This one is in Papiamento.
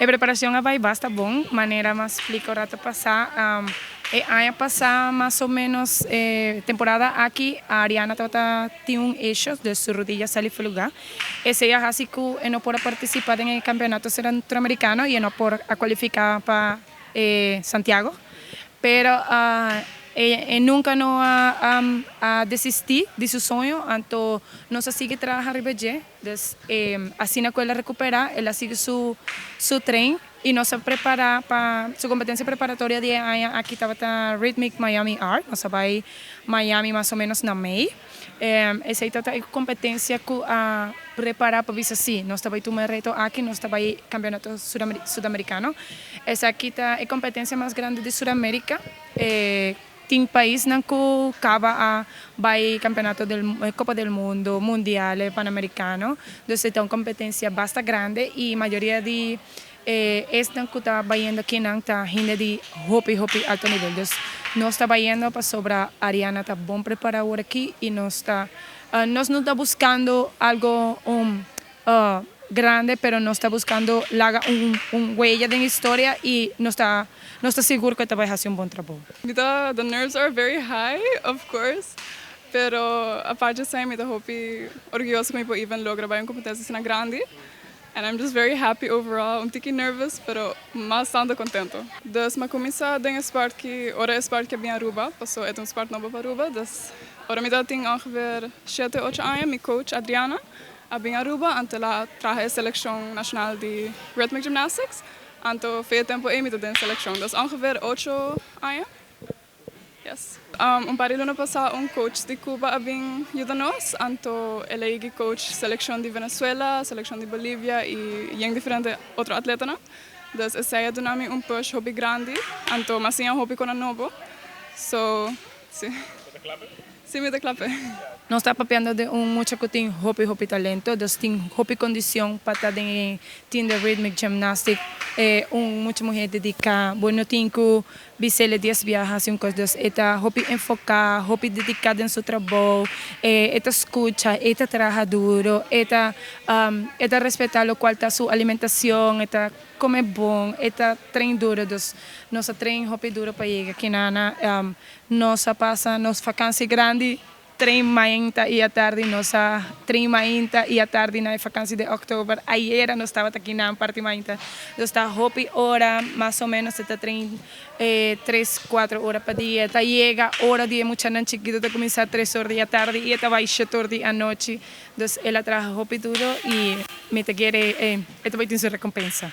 E preparacion a bay basta bon, manera m'a splica un rato pasa. E aña pasa, mas o menos e temporada aki, Ariana tabata tin un issue, dus su rudia a sali for luga. Esey a haci cu e no por a participa den e campeonato centroamericano y e no por a cualifica pa Santiago. Pero e nunca no a desisti di su soño, anto nos a sigui traha riba dje. Dus asina cu el a recupera, el a sigui su train y nos a prepara pa su competencia preparatoria di e aña aki tabata Rhythmic Miami Art. Nos a bay Miami mas o menos na mei. Esey tabata e competencia cu a prepara pa bisa si, nos ta bay tuma e reto aki, nos ta bay campeonato sudamericano. Esaki ta e competencia mas grandi di Sudamerica. Tin paisnan cu caba a bay campeonato del Copa del Mundo, Mundial, Panamericano. Dus e ta un competencia basta grandi y mayoria di esnan cu ta bayendo akinan ta hende di hopi hopi alto nivel. Dus nos ta bayendo pasobra Ariana ta bon prepara awor aki y nos no ta buscando algo grande, pero nos ta buscando laga un huella den historia y nos ta sigur cu ta bay haci un bon trabou. The nerves are very high, of course. Pero aparte di esey, mi ta hopi orguyoso cu mi por even logra bay un competencia asina grandi. And I'm just very happy overall. Un tiki nervous, pero mas tanto contento. Dus m'a cuminsa den sport cu ora e sport cu bin Aruba, paso e ta un sport nobo pa Aruba. Dus ora mi tin ongeveer 7, 8 aña, mi coach Adriana a bin Aruba, anto el a traha e seleccion nacional di rhythmic gymnastics. Anto for di e tempo ey mi ta den seleccion. Dus ongeveer 8 aña. Yes. Un par di luna pasa un coach di Cuba a bin yuda nos, anto el a coach seleccion di Venezuela, seleccion di Bolivia y diferente otro atletanan. Dus esey a duna mi un push hopi grandi, anto m'a siña hopi cos nobo. So, si. Si, mi ta cla p'e. Nos ta papiando di un mucha cu tin hopi hopi talento, dus tin hopi condicion pa ta den team di rhythmic gymnastics, un mucha muhe dedica, bueno, tin cu bis'e 10 biaha un cos, dus e ta hopi enfoca, hopi dedica den su trabou, e ta scucha, e ta traha duro, e ta respeta locual ta su alimentacion, e ta come bon, e ta train duro, dus nos a train hopi duro pa yega akinan. Nos a pasa nos vakantie grandi train mainta y atardi, nos a train mainta y atardi na vakantie di october. Ayera nos tabata aki na parti mainta. Dus ta hopi ora, mas o menos ta train 3, 4 ora pa dia. Ta yega ora di muchanan chikito ta cuminsa 3 or di atardi y ta bay 7 or di anochi. Dus el a traha hopi duro y mi ta kere e ta bay tin su recompensa.